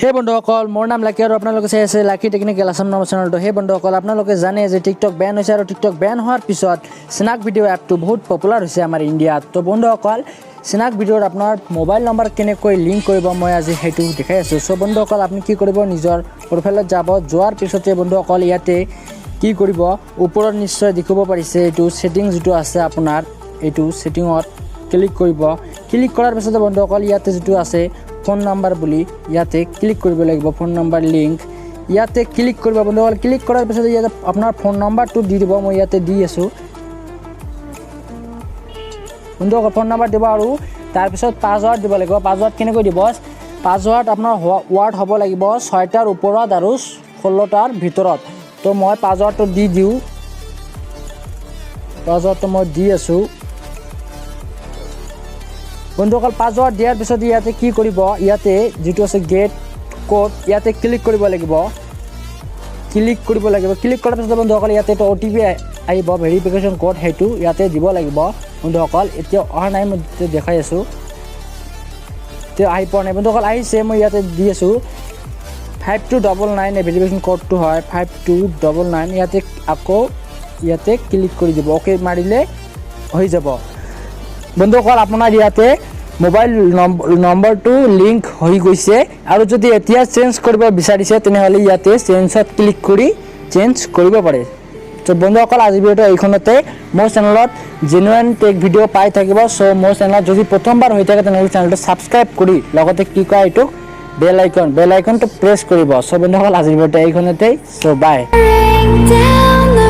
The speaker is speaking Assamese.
হে বন্ধুসকল, মোৰ নাম লাকি আৰু আপোনালোকে চাই আছে লাকি টেকনিকেল আছাম নামৰ চেনেলটো। সেই বন্ধুসকল, আপোনালোকে জানে যে টিকটক বেন হৈছে আৰু টিকটক বেন হোৱাৰ পিছত স্নেক ভিডিঅ' এপটো বহুত পপুলাৰ হৈছে আমাৰ ইণ্ডিয়াত। তো বন্ধুসকল, স্নেক ভিডিঅ'ত আপোনাৰ মোবাইল নম্বৰ কেনেকৈ লিংক কৰিব, মই আজি সেইটো দেখাই আছোঁ। চ' বন্ধুসকল, আপুনি কি কৰিব? নিজৰ প্ৰফাইলত যাব। যোৱাৰ পিছতে বন্ধুসকল, ইয়াতে কি কৰিব? ওপৰত নিশ্চয় দেখিব পাৰিছে, এইটো ছেটিং যিটো আছে আপোনাৰ, এইটো ছেটিঙত ক্লিক কৰিব। ক্লিক কৰাৰ পিছতে বন্ধুসকল, ইয়াতে যিটো আছে ফোন নাম্বাৰ বুলি, ইয়াতে ক্লিক কৰিব লাগিব। ফোন নাম্বাৰ লিংক, ইয়াতে ক্লিক কৰিব বন্ধুসকল। ক্লিক কৰাৰ পিছতে ইয়াতে আপোনাৰ ফোন নাম্বাৰটো দি দিব। মই ইয়াতে দি আছোঁ বন্ধুসকল। ফোন নাম্বাৰ দিব আৰু তাৰপিছত পাছৱাৰ্ড দিব লাগিব। পাছৱাৰ্ড কেনেকৈ দিব? পাছৱাৰ্ড আপোনাৰ ৱাৰ্ড হ'ব লাগিব 6টাৰ ওপৰত আৰু 16টাৰ ভিতৰত। তো মই পাছৱাৰ্ডটো দি দিওঁ। পাছৱাৰ্ডটো মই দি আছোঁ বন্ধুসকল। পাছৱাৰ্ড দিয়াৰ পিছত ইয়াতে কি কৰিব? ইয়াতে যিটো আছে গেট ক'ড, ইয়াতে ক্লিক কৰিব লাগিব। ক্লিক কৰিব লাগিব। ক্লিক কৰাৰ পিছত বন্ধুসকল, ইয়াতে এটা অ'টিপি আহিব, ভেৰিফিকেশ্যন ক'ড, সেইটো ইয়াতে দিব লাগিব বন্ধুসকল। এতিয়া অহা নাই, মই এতিয়া দেখাই আছোঁ। এতিয়া আহি পোৱা নাই বন্ধুসকল। আহিছে, মই ইয়াতে দি আছোঁ 5299। ভেৰিফিকেশ্যন ক'ডটো হয় 5299। ইয়াতে আকৌ ইয়াতে ক্লিক কৰি দিব। অ'কে মাৰিলে হৈ যাব বন্ধুসকল, আপোনাৰ ইয়াতে মোবাইল নম্বৰটো লিংক হৈ গৈছে। আৰু যদি এতিয়া চেঞ্জ কৰিব বিচাৰিছে, তেনেহ'লে ইয়াতে চেঞ্জত ক্লিক কৰি চেঞ্জ কৰিব পাৰে। ত' বন্ধুসকল, আজি ভিডিঅ'টো এইখনতে। মোৰ চেনেলত জেনুৱেন টেক ভিডিঅ' পাই থাকিব। চ' মোৰ চেনেলত যদি প্ৰথমবাৰ হৈ থাকে, তেনেহ'লে চেনেলটো ছাবস্ক্ৰাইব কৰি লগতে কি কয় এইটোক বেল আইকনটো প্ৰেছ কৰিব। চ' বন্ধুসকল, আজিৰ ভিডিঅ'টো এইখনতেই। চ' বাই। Down the